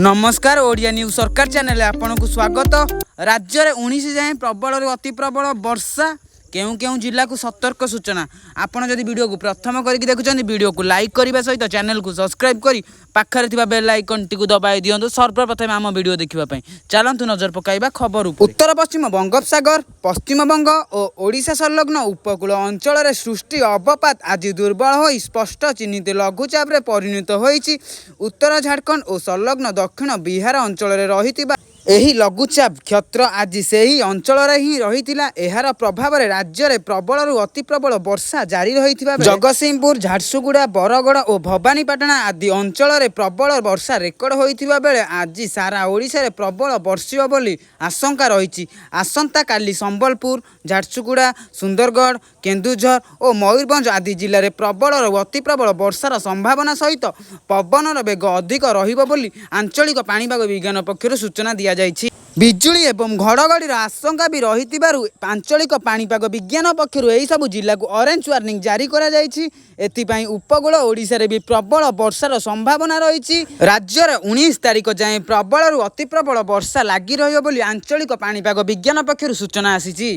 ନମସ୍କାର, ଓଡ଼ିଆ ନ୍ୟୁଜ୍ ସରକାର ଚ୍ୟାନେଲରେ ଆପଣଙ୍କୁ ସ୍ୱାଗତ। ରାଜ୍ୟରେ 19 ଯାଏଁ ପ୍ରବଳରୁ ଅତି ପ୍ରବଳ ବର୍ଷା, କେଉଁ କେଉଁ ଜିଲ୍ଲାକୁ ସତର୍କ ସୂଚନା? ଆପଣ ଯଦି ଭିଡ଼ିଓକୁ ପ୍ରଥମ କରିକି ଦେଖୁଛନ୍ତି, ଭିଡ଼ିଓକୁ ଲାଇକ୍ କରିବା ସହିତ ଚ୍ୟାନେଲକୁ ସବସ୍କ୍ରାଇବ୍ କରି ପାଖରେ ଥିବା ବେଲ୍ ଆଇକନ୍ଟିକୁ ଦବାଇ ଦିଅନ୍ତୁ ସର୍ବପ୍ରଥମେ ଆମ ଭିଡ଼ିଓ ଦେଖିବା ପାଇଁ। ଚାଲନ୍ତୁ ନଜର ପକାଇବା ଖବର ଉପରେ। ଉତ୍ତର ପଶ୍ଚିମ ବଙ୍ଗୋପସାଗର, ପଶ୍ଚିମବଙ୍ଗ ଓ ଓଡ଼ିଶା ସଂଲଗ୍ନ ଉପକୂଳ ଅଞ୍ଚଳରେ ସୃଷ୍ଟି ଅବପାତ ଆଜି ଦୁର୍ବଳ ହୋଇ ସ୍ପଷ୍ଟ ଚିହ୍ନିତ ଲଘୁଚାପରେ ପରିଣତ ହୋଇଛି। ଉତ୍ତର ଝାଡ଼ଖଣ୍ଡ ଓ ସଂଲଗ୍ନ ଦକ୍ଷିଣ ବିହାର ଅଞ୍ଚଳରେ ରହିଥିବା ଏହି ଲଘୁଚାପ କ୍ଷେତ୍ର ଆଜି ସେହି ଅଞ୍ଚଳରେ ହିଁ ରହିଥିଲା। ଏହାର ପ୍ରଭାବରେ ରାଜ୍ୟରେ ପ୍ରବଳରୁ ଅତି ପ୍ରବଳ ବର୍ଷା ଜାରି ରହିଥିବା ବେଳେ ଜଗତସିଂହପୁର, ଝାରସୁଗୁଡ଼ା, ବରଗଡ଼ ଓ ଭବାନୀପାଟଣା ଆଦି ଅଞ୍ଚଳରେ ପ୍ରବଳ ବର୍ଷା ରେକର୍ଡ ହୋଇଥିବା ବେଳେ ଆଜି ସାରା ଓଡ଼ିଶାରେ ପ୍ରବଳ ବର୍ଷିବ ବୋଲି ଆଶଙ୍କା ରହିଛି। ଆସନ୍ତାକାଲି ସମ୍ବଲପୁର, ଝାରସୁଗୁଡ଼ା, ସୁନ୍ଦରଗଡ଼, କେନ୍ଦୁଝର ଓ ମୟୂରଭଞ୍ଜ ଆଦି ଜିଲ୍ଲାରେ ପ୍ରବଳରୁ ଅତି ପ୍ରବଳ ବର୍ଷାର ସମ୍ଭାବନା ସହିତ ପବନର ବେଗ ଅଧିକ ରହିବ ବୋଲି ଆଞ୍ଚଳିକ ପାଣିପାଗ ବିଜ୍ଞାନ ପକ୍ଷରୁ ସୂଚନା ଦିଆଯାଇଛି। ବିଜୁଳି ଏବଂ ଘଡ଼ଘଡ଼ିର ଆଶଙ୍କା ବି ରହିଥିବାରୁ ଆଞ୍ଚଳିକ ପାଣିପାଗ ବିଜ୍ଞାନ ପକ୍ଷରୁ ଏହିସବୁ ଜିଲ୍ଲାକୁ ଅରେଞ୍ଜ ୱାର୍ଣ୍ଣିଂ ଜାରି କରାଯାଇଛି। ଏଥିପାଇଁ ଉପକୂଳ ଓଡ଼ିଶାରେ ବି ପ୍ରବଳ ବର୍ଷାର ସମ୍ଭାବନା ରହିଛି। ରାଜ୍ୟରେ 19 ତାରିଖ ଯାଏଁ ପ୍ରବଳରୁ ଅତି ପ୍ରବଳ ବର୍ଷା ଲାଗି ରହିବ ବୋଲି ଆଞ୍ଚଳିକ ପାଣିପାଗ ବିଜ୍ଞାନ ପକ୍ଷରୁ ସୂଚନା ଆସିଛି।